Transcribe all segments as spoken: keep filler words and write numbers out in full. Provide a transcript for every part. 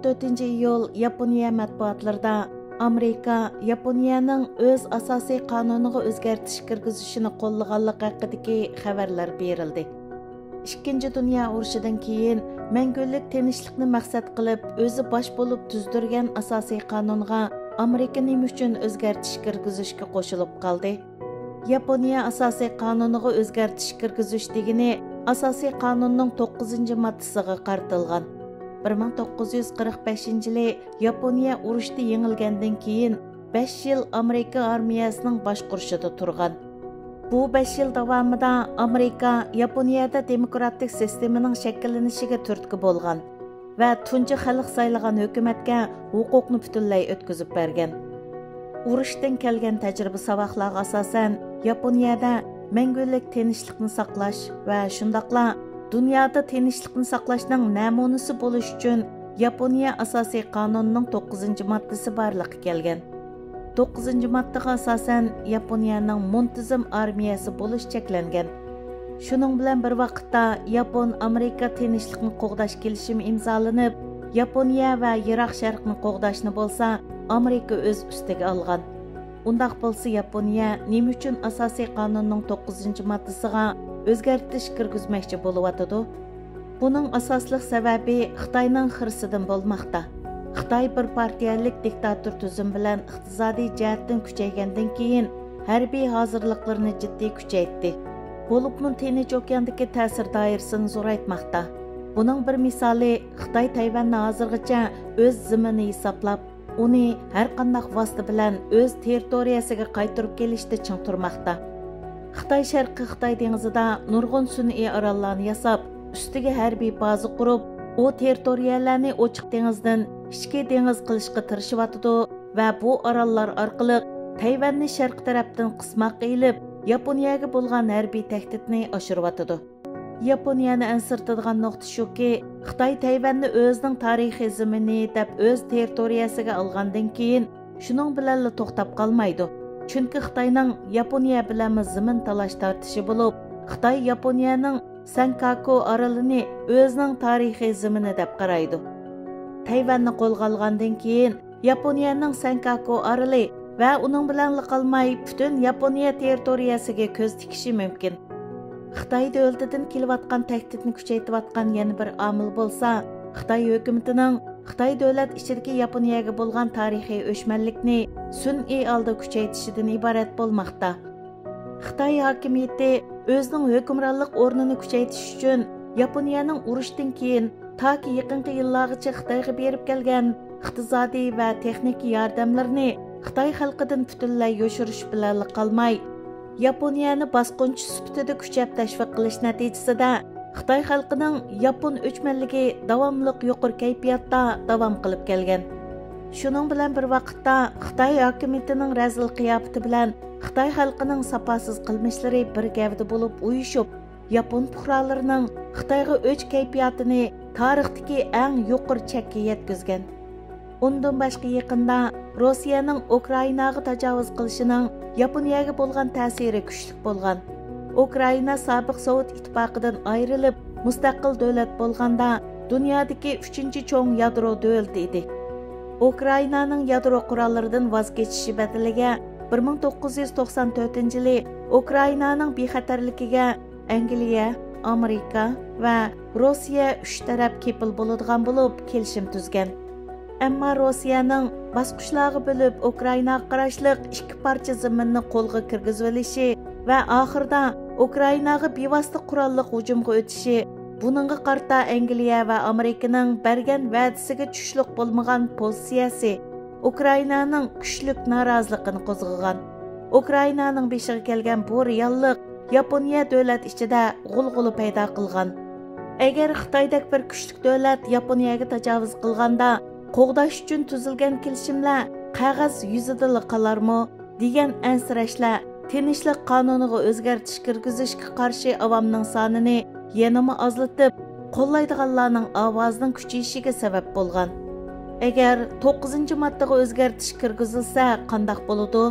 تۆتىنچى ئىيۇل ياپونىيە مەتبۇئاتلىرىدا ئامېرىكا ياپونىيەنىڭ ئۆز ئاساسىي قانۇنىغا ئۆزگەرتىش كىرگۈزۈشىنى قوللىغانلىقى ھەققىدىكى خەۋەرلەر بېرىلدى. ئىككىنچى دۇنيا ئۇرۇشىدىن كېيىن مەڭگۈلۈك تىنچلىقنى مەقسەت قىلىپ، ئۆزى باش بولۇپ تۈزدۈرگەن ئاساسىي قانۇنغا ئامېرىكا نېمە ئۈچۈن ئۆزگەرتىش كىرگۈزۈشكە قوشۇلۇپ قالدى؟ ياپونىيە ئاساسىي قانۇنىغا ئۆزگەرتىش كىرگۈزۈش دېگىنى ئاساسىي قانۇننىڭ توققۇزىنچى ماددىسىغا قارىتىلغان. بىر مىڭ توققۇز يۈز قىرىق بەشىنچى يىلى ياپونىيە ئۇرۇشتا يېڭىلگەندىن كېيىن، بەش يىل ئامېرىكا ئارمىيەسىنىڭ باشقۇرۇشىدا تۇرغان. بۇ بەش يىل داۋامىدا ئامېرىكا ياپونىيەدە دېموكراتىك سىستېمىنىڭ شەكىللىنىشىگە تۈرتكە بولغان ۋە تۇنجى خەلق سايلىغان ھۆكۈمەتكە ھوقۇقنى پۈتۈنلەي ئۆتكۈزۈپ بەرگەن. ئۇرۇشتىن كەلگەن تەجرىبە ساۋاقلارغا ئاساسەن، ياپونىيەدە مەڭگۈلۈك تىنچلىقنى ساقلاش ۋە شۇنداقلا دۇنيادا تىنچلىقنى ساقلاشنىڭ نەمۇنىسى بولۇش ئۈچۈن ياپونىيە ئاساسىي قانۇنىنىڭ توققۇزىنچى ماددىسى بارلىققا كەلگەن. توققۇزىنچى ماددىغا ئاساسەن، ياپونىيەنىڭ مۇنتىزىم ئارمىيەسى بولۇش چەكلەنگەن. شۇنىڭ بىلەن بىر ۋاقىتتا، ياپون-ئامېرىكا تىنچلىقنى قوغداش كېلىشىمى ئىمزالىنىپ، ياپونىيە ۋە يىراق شەرقنى قوغداشنى بولسا ئامېرىكا ئۆز ئۈستىگە ئالغان. ئۇنداق بولسا، ياپونىيە نېمە ئۈچۈن ئاساسىي قانۇننىڭ توققۇزىنچى ماددىسىغا ئۆزگەرتىش كىرگۈزمەكچى بولۇۋاتىدۇ؟ بۇنىڭ ئاساسلىق سەۋەبى خىتاينىڭ خىرىسىدىن بولماقتا. خىتاي بىر پارتىيەلىك دىكتاتور تۈزۈم بىلەن ئىقتىسادىي جەھەتتىن كۈچەيگەندىن كېيىن، ھەربىي ھازىرلىقلىرىنى جىددىي كۈچەيتتى. بولۇپمۇ تىنچ ئوكياندىكى تەسىر دائىرىسىنى زورايتماقتا. بۇنىڭ بىر مىسالى، خىتاي تەيۋەننى ھازىرغىچە ئۆز زېمىنى ھېسابلاپ، ئۇنى ھەر قانداق ۋاسىتە بىلەن ئۆز تېررىتورىيەسىگە قايتۇرۇپ كېلىشتە چىڭ تۇرماقتا. خىتاي شەرقىي خىتاي دېڭىزىدا نۇرغۇن سۈنئىي ئاراللارنى ياساپ، ئۈستىگە ھەربىي بازا قۇرۇپ، ئۇ تېررىتورىيەلەرنى ئوچۇق دېڭىزدىن ئىچكى دېڭىز قىلىشقا تىرىشىۋاتىدۇ ۋە بۇ ئاراللار ئارقىلىق تەيۋەننى شەرقىي تەرەپتىن قىسماققا ئېلىپ، ياپونىيەگە بولغان ھەربىي تەھدىتنى ئاشۇرۇۋاتىدۇ. ياپونىيەنى ئەنسىرىتىدىغان نۇقتا شۇكى، خىتاي تەيۋەننى ئۆزىنىڭ تارىخىي زېمىنى دەپ ئۆز تېررىتورىيەسىگە ئالغاندىن كېيىن، شۇنىڭ بىلەنلا توختاپ قالمايدۇ. چۈنكى خىتاينىڭ ياپونىيە بىلەنمۇ زېمىن تالاش تارتىشى بولۇپ، خىتاي ياپونىيەنىڭ سەنكاكۇ ئارىلىنى ئۆزىنىڭ تارىخىي زېمىنى دەپ قارايدۇ. تەيۋەننى قولغا ئالغاندىن كېيىن، ياپونىيەنىڭ سەنكاكۇ ئارىلى ۋە ئۇنىڭ بىلەنلا قالماي، پۈتۈن ياپونىيە تېررىتورىيەسىگە كۆز تىكىشى مۇمكىن. خىتاي دۆلىتىدىن كېلىۋاتقان تەھدىتنى كۈچەيتىۋاتقان يەنە بىر ئامىل بولسا، خىتاي ھۆكۈمىتىنىڭ خىتاي دۆلەت ئىچىدىكى ياپونىيەگە بولغان تارىخىي ئۆچمەنلىكنى سۈنئىي ھالدا كۈچەيتىشىدىن ئىبارەت بولماقتا. خىتاي ھاكىمىيىتى ئۆزىنىڭ ھۆكۈمرانلىق ئورنىنى كۈچەيتىش ئۈچۈن ياپونىيەنىڭ ئۇرۇشتىن كېيىن تاكى يېقىنقى يىللارغىچە خىتايغا بېرىپ كەلگەن ئىقتىسادىي ۋە تېخنىكا ياردەملىرىنى خىتاي خەلقىدىن پۈتۈنلەي يوشۇرۇش بىلەنلا قالماي، ياپونىيەنى باسقۇنچى سۈپىتىدە كۈچەپ تەشۋىق قىلىش نەتىجىسىدە، خىتاي خەلقىنىڭ ياپون ئۆچمەنلىكى داۋاملىق يۇقىرى كەيپىياتتا داۋام قىلىپ كەلگەن. شۇنىڭ بىلەن بىر ۋاقىتتا، خىتاي ھاكىمىيىتىنىڭ رەزىل قىياپىتى بىلەن خىتاي خەلقىنىڭ ساپاسىز قىلمىشلىرى بىر گەۋدە بولۇپ ئۇيۇشۇپ، ياپون پۇقرالىرىنىڭ خىتايغا ئۆچ كەيپىياتىنى تارىختىكى ئەڭ يۇقىرى چەككە يەتكۈزگەن. ئۇندىن باشقا، يېقىندا روسىيەنىڭ ئۇكرائىناغا تاجاۋۇز قىلىشىنىڭ ياپونىيەگە بولغان تەسىرى كۈچلۈك بولغان. ئۇكرائىنا سابىق سوۋېت ئىتتىپاقىدىن ئايرىلىپ، مۇستەقىل دۆلەت بولغاندا، دۇنيادىكى ئۈچىنچى چوڭ يادرو دۆلىتى ئىدى. ئۇكرائىنانىڭ يادرو قوراللىرىدىن ۋاز كېچىشى بەدىلىگە، بىر مىڭ توققۇز يۈز توقسان تۆتىنچى يىلى ئۇكرائىنانىڭ بىخەتەرلىكىگە ئەنگلىيە، ئامېرىكا ۋە روسىيە ئۈچ تەرەپ كېپىل بولىدىغان بولۇپ، كېلىشىم تۈزگەن. ئەمما روسىيەنىڭ باسقۇچلارغا بۆلۈپ، ئۇكرائىناغا قاراشلىق ئىككى پارچە زېمىننى قولغا كىرگۈزۈۋېلىشى ۋە ئاخىرىدا ئۇكرائىناغا بىۋاسىتە قوراللىق ھۇجۇمغا ئۆتۈشى، بۇنىڭغا قارىتا ئەنگلىيە ۋە ئامېرىكىنىڭ بەرگەن ۋەدىسىگە چۈشلۈك بولمىغان پوزىتسىيەسى ئۇكرائىنانىڭ كۈچلۈك نارازىلىقىنى قوزغىغان. ئۇكرائىنانىڭ بېشىغا كەلگەن بۇ رېئاللىق ياپونىيە دۆلەت ئىچىدە غۇلغۇلا پەيدا قىلغان. ئەگەر خىتايدەك بىر كۈچلۈك دۆلەت ياپونىيەگە تاجاۋۇز قىلغاندا، قوغداش ئۈچۈن تۈزۈلگەن كېلىشىملەر قەغەز يۈزىدىلا قالارمۇ؟ دېگەن ئەنسىرەشلەر تىنچلىق قانۇنىغا ئۆزگەرتىش كىرگۈزۈشكە قارشى ئاۋامنىڭ سانىنى يەنىمۇ ئازلىتىپ، قوللايدىغانلارنىڭ ئاۋازىنىڭ كۈچىيىشىگە سەۋەب بولغان. ئەگەر توققۇزىنچى ماددىغا ئۆزگەرتىش كىرگۈزۈلسە قانداق بولىدۇ؟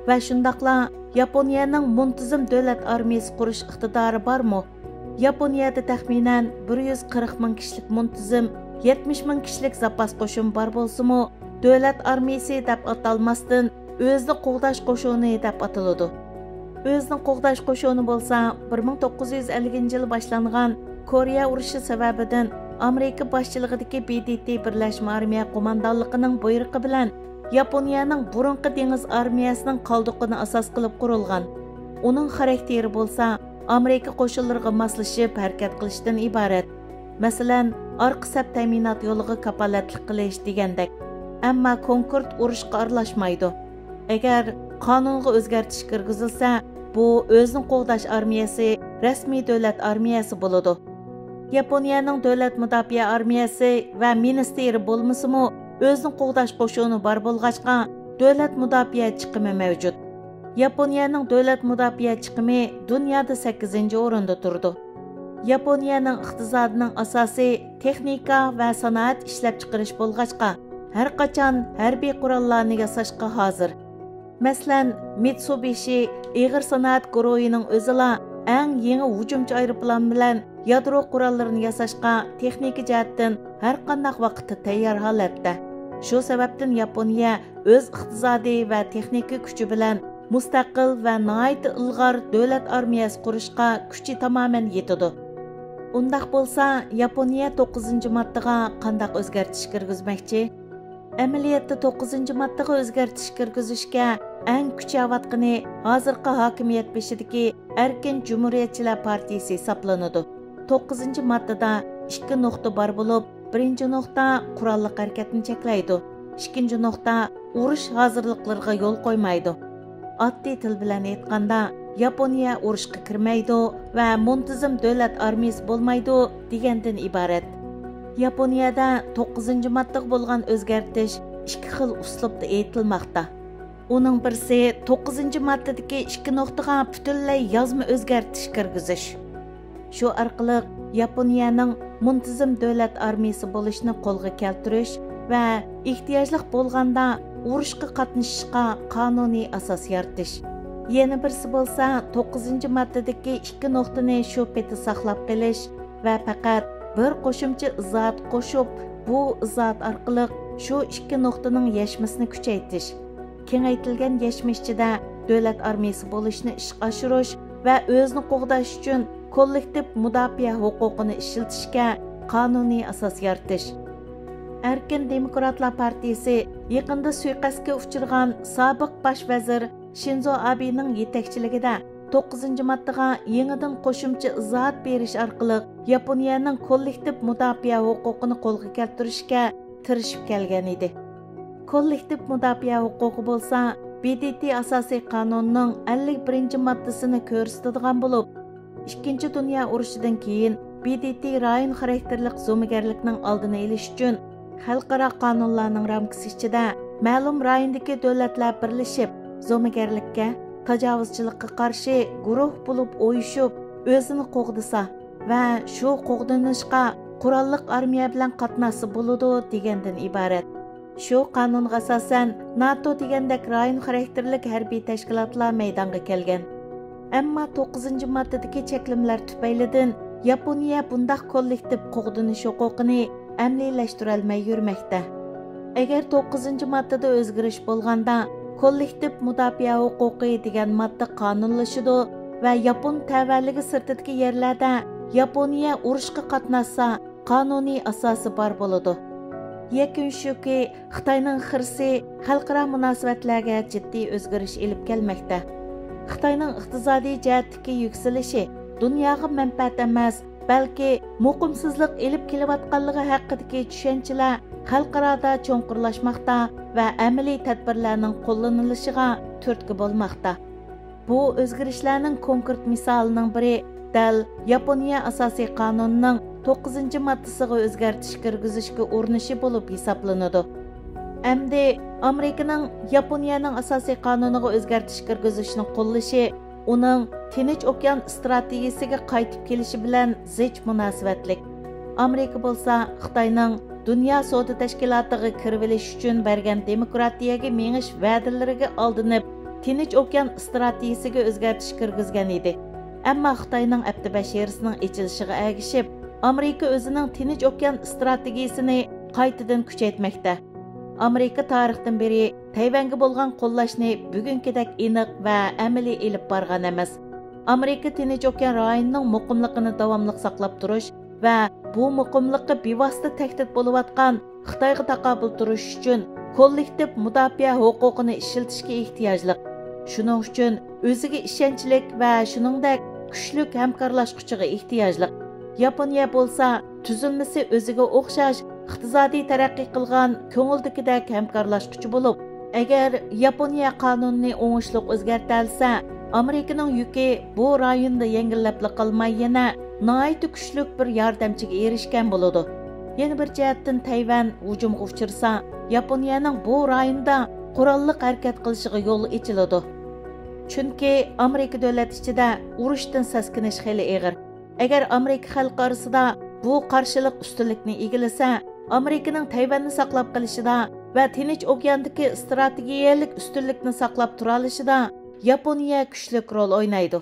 ۋە شۇنداقلا ياپونىيەنىڭ مۇنتىزىم دۆلەت ئارمىيىسى قۇرۇش ئىقتىدارى بارمۇ؟ ياپونىيەدە تەخمىنەن بىر يۈز قىرىق مىڭ كىشىلىك مۇنتىزىم يەتمىش مىڭ كىشىلىك زاپاس قوشۇن بار بولسىمۇ، دۆلەت ئارمىيىسى دەپ ئاتالماستىن، ئۆزىنى قوغداش قوشۇنى دەپ ئاتىلىدۇ. ئۆزىنى قوغداش قوشۇنى بولسا، بىر مىڭ توققۇز يۈز ئەللىكىنچى يىلى باشلانغان كورېيە ئۇرۇشى سەۋەبىدىن ئامېرىكا باشچىلىقىدىكى ب د ت بىرلەشمە ئارمىيە قوماندانلىقىنىڭ بۇيرۇقى بىلەن ياپونىيەنىڭ بۇرۇنقى دېڭىز ئارمىيەسىنىڭ قالدۇقىنى ئاساس قىلىپ قۇرۇلغان. ئۇنىڭ خاراكتېرى بولسا ئامېرىكا قوشۇنلىرىغا ماسلىشىپ ھەرىكەت قىلىشتىن ئىبارەت. مەسىلەن، ئارقا سەپ تەمىنات يولىغا كاپالەتلىك قىلىش دېگەندەك. ئەمما كونكرېت ئۇرۇشقا ئارىلاشمايدۇ. ئەگەر قانۇنغا ئۆزگەرتىش كىرگۈزۈلسە، بۇ ئۆزىنى قوغداش ئارمىيەسى، رەسمىي دۆلەت ئارمىيەسى بولىدۇ. ياپونىيەنىڭ دۆلەت مۇداپىئە ئارمىيەسى ۋە مىنىستىرى بولمىسىمۇ، ئۆزىنى قوغداش قوشۇنى بار بولغاچقا، دۆلەت مۇداپىئە چىقىمى مەۋجۇت. ياپونىيەنىڭ دۆلەت مۇداپىئە چىقىمى دۇنيادا سەككىزىنچى ئورۇندا تۇرىدۇ. ياپونىيەنىڭ ئىقتىسادىنىڭ ئاساسى تېخنىكا ۋە سانائەت ئىشلەپچىقىرىش بولغاچقا، ھەرقاچان ھەربىي قوراللارنى ياساشقا ھازىر. مەسىلەن، مىتسۇبىشى ئېغىر سانائەت گۇرۇھىنىڭ ئۆزىلا ئەڭ يېڭى ھۇجۇمچى ئايروپىلان بىلەن يادرو قوراللىرىنى ياساشقا تېخنىكا جەھەتتىن ھەرقانداق ۋاقىتتا تەييار ھالەتتە. شۇ سەۋەبتىن ياپونىيە ئۆز ئىقتىسادى ۋە تېخنىكا كۈچى بىلەن مۇستەقىل ۋە ناھايىتى ئىلغار دۆلەت ئارمىيەسى قۇرۇشقا كۈچى تامامەن يېتىدۇ. ئۇنداق بولسا، ياپونىيە توققۇزىنچى ماددىغا قانداق ئۆزگەرتىش كىرگۈزمەكچى؟ ئەمەلىيەتتە توققۇزىنچى ماددىغا ئۆزگەرتىش كىرگۈزۈشكە ئەڭ كۈچەۋاتقىنى ھازىرقى ھاكىمىيەت بېشىدىكى ئەركىن جۇمھۇرىيەتچىلەر پارتىيىسى ھېسابلىنىدۇ. توققۇزىنچى ماددىدا ئىككى نۇقتا بار بولۇپ، بىرىنچى نۇقتا قوراللىق ھەرىكەتنى چەكلەيدۇ. ئىككىنچى نۇقتا ئۇرۇش ھازىرلىقلىرىغا يول قويمايدۇ. ئاددىي تىل بىلەن ئېيتقاندا، ياپونىيە ئۇرۇشقا كىرمەيدۇ ۋە مۇنتىزىم دۆلەت ئارمىيىسى بولمايدۇ دېگەندىن ئىبارەت. ياپونىيەدە توققۇزىنچى ماددىغا بولغان ئۆزگەرتىش ئىككى خىل ئۇسلۇبتا ئېيتىلماقتا. ئۇنىڭ بىرسى توققۇزىنچى ماددىدىكى ئىككى نۇقتىغا پۈتۈنلەي يازما ئۆزگەرتىش كىرگۈزۈش. شۇ ئارقىلىق ياپونىيەنىڭ مۇنتىزىم دۆلەت ئارمىيىسى بولۇشىنى قولغا كەلتۈرۈش ۋە ئېھتىياجلىق بولغاندا ئۇرۇشقا قاتنىشىشقا قانۇنىي ئاساس يارىتىش. يەنە بىرسى بولسا، توققۇزىنچى ماددىدىكى ئىككى نۇقتىنى شۇ پېتى ساقلاپ قېلىش ۋە پەقەت بىر قوشۇمچە ئىزاھات قوشۇپ، بۇ ئىزاھات ئارقىلىق شۇ ئىككى نۇقتىنىڭ يەشمىسىنى كۈچەيتىش. كېڭەيتىلگەن يەشمە ئىچىدە دۆلەت ئارمىيىسى بولۇشنى ئىشقا ئاشۇرۇش ۋە ئۆزىنى قوغداش ئۈچۈن كوللېكتىپ مۇداپىئە ھوقۇقىنى ئىشلىتىشكە قانۇنىي ئاساس يارىتىش. ئەركىن دېموكراتلار پارتىيىسى يېقىندا سۇيىقەستكە ئۇچرىغان سابىق باش ۋەزىر شىنزو ئابېنىڭ يېتەكچىلىكىدە توققۇزىنچى ماددىغا يېڭىدىن قوشۇمچە ئىزاھات بېرىش ئارقىلىق ياپونىيەنىڭ كوللېكتىپ مۇداپىئە ھوقۇقىنى قولغا كەلتۈرۈشكە تىرىشىپ كەلگەن ئىدى. كوللېكتىپ مۇداپىئە ھوقۇقى بولسا ب د ت ئاساسىي قانۇنىنىڭ ئەللىك بىرىنچى ماددىسىنى كۆرسىتىدىغان بولۇپ، ئىككىنچى دۇنيا ئۇرۇشىدىن كېيىن ب د ت رايون خاراكتېرلىق زومىگەرلىكنىڭ ئالدىنى ئېلىش ئۈچۈن خەلقئارا قانۇنلارنىڭ رامكىسى ئىچىدە مەلۇم رايوندىكى دۆلەتلەر بىرلىشىپ زومىگەرلىككە، تاجاۋۇزچىلىققا قارشى گۇرۇھ بولۇپ ئۇيۇشۇپ ئۆزىنى قوغدىسا، ۋە شۇ قوغدىنىشقا قوراللىق ئارمىيە بىلەن قاتناشسا بولىدۇ دېگەندىن ئىبارەت. شۇ قانۇنغا ئاساسەن، ناتو دېگەندەك رايون خاراكتېرلىك ھەربىي تەشكىلاتلار مەيدانغا كەلگەن. ئەمما توققۇزىنچى ماددىدىكى چەكلىمىلەر تۈپەيلىدىن ياپونىيە بۇنداق كوللېكتىپ قوغدىنىش ھوقۇقىنى ئەمەلىيلەشتۈرەلمەي يۈرمەكتە. ئەگەر توققۇزىنچى ماددىدا ئۆزگىرىش بولغاندا، كوللېكتىپ مۇداپىئە ھوقۇقى دېگەن ماددا قانۇنلىشىدۇ ۋە ياپون تەۋەلىكى سىرتىدىكى يەرلەردە ياپونىيە ئۇرۇشقا قاتناشسا، قانۇنىي ئاساسى بار بولىدۇ. يەكۈن شۇكى، خىتاينىڭ خىرىسى خەلقئارا مۇناسىۋەتلەرگە جىددىي ئۆزگىرىش ئېلىپ كەلمەكتە. خىتاينىڭ ئىقتىسادىي جەھەتتىكى يۈكسىلىشى دۇنياغا مەنپەئەت ئەمەس، بەلكى مۇقىمسىزلىق ئېلىپ كېلىۋاتقانلىقى ھەققىدىكى چۈشەنچىلەر خەلقئارادا چوڭقۇرلاشماقتا ۋە ئەمەلىي تەدبىرلەرنىڭ قوللىنىلىشىغا تۈرتكە بولماقتا. بۇ ئۆزگىرىشلەرنىڭ كونكرېت مىسالىنىڭ بىرى دەل ياپونىيە ئاساسىي قانۇنىنىڭ توققۇزىنچى ماددىسىغا ئۆزگەرتىش كىرگۈزۈشكە ئۇرۇنۇشى بولۇپ ھېسابلىنىدۇ. ئەمدى ئامېرىكىنىڭ ياپونىيەنىڭ ئاساسىي قانۇنىغا ئۆزگەرتىش كىرگۈزۈشنى قوللىشى ئۇنىڭ تىنچ ئوكيان ئىستراتېگىيىسىگە قايتىپ كېلىشى بىلەن زىچ مۇناسىۋەتلىك. ئامېرىكا بولسا خىتاينىڭ دۇنيا سودا تەشكىلاتىغا كىرىۋېلىش ئۈچۈن بەرگەن دېموكراتىيەگە مېڭىش ۋەدىلىرىگە ئالدىنىپ، تىنچ ئوكيان ئىستراتېگىيىسىگە ئۆزگەرتىش كىرگۈزگەن ئىدى. ئەمما خىتاينىڭ ئەپتى بەشىرىسىنىڭ ئېچىلىشىغا ئەگىشىپ، ئامېرىكا ئۆزىنىڭ تىنچ ئوكيان ئىستراتېگىيىسىنى قايتىدىن كۈچەيتمەكتە. ئامېرىكا تارىختىن بېرى تەيۋەنگە بولغان قوللاشنى بۈگۈنكىدەك ئېنىق ۋە ئەمەلىي ئېلىپ بارغان ئەمەس. ئامېرىكا تىنچ ئوكيان رايونىنىڭ مۇقىملىقىنى داۋاملىق ساقلاپ تۇرۇش ۋە بۇ مۇقىملىققا بىۋاسىتە تەھدىت بولۇۋاتقان خىتايغا تاقابىل تۇرۇش ئۈچۈن كوللېكتىپ مۇداپىئە ھوقۇقىنى ئىشلىتىشكە ئېھتىياجلىق. شۇنىڭ ئۈچۈن ئۆزىگە ئىشەنچلىك ۋە شۇنىڭدەك كۈچلۈك ھەمكارلاشقۇچىغا ئېھتىياجلىق. ياپونىيە بولسا تۈزۈلمىسى ئۆزىگە ئوخشاش ئىقتىسادىي تەرەققىي قىلغان كۆڭۈلدىكىدەك ھەمكارلاشقۇچى بولۇپ، ئەگەر ياپونىيە قانۇنىنى ئوڭۇشلۇق ئۆزگەرتەلىسە، ئامېرىكىنىڭ يۈكى بۇ رايوندا يەڭگىللەپلا قالماي، يەنە ناھايىتى كۈچلۈك بىر ياردەمچىگە ئېرىشكەن بولىدۇ. يەنە بىر جەھەتتىن، تەيۋەن ھۇجۇمغا ئۇچرىسا، ياپونىيەنىڭ بۇ رايوندا قوراللىق ھەرىكەت قىلىشىغا يول ئېچىلىدۇ. چۈنكى ئامېرىكا دۆلەت ئىچىدە ئۇرۇشتىن سەسكىنىش خېلى ئېغىر. ئەگەر ئامېرىكا خەلقى ئارىسىدا بۇ قارشىلىق ئۈستۈنلۈكنى ئىگىلىسە، ئامېرىكىنىڭ تەيۋەننى ساقلاپ قېلىشىدا ۋە تىنچ ئوكياندىكى ئىستراتېگىيەلىك ئۈستۈنلۈكنى ساقلاپ تۇرالىشىدا ياپونىيە كۈچلۈك رول ئوينايدۇ.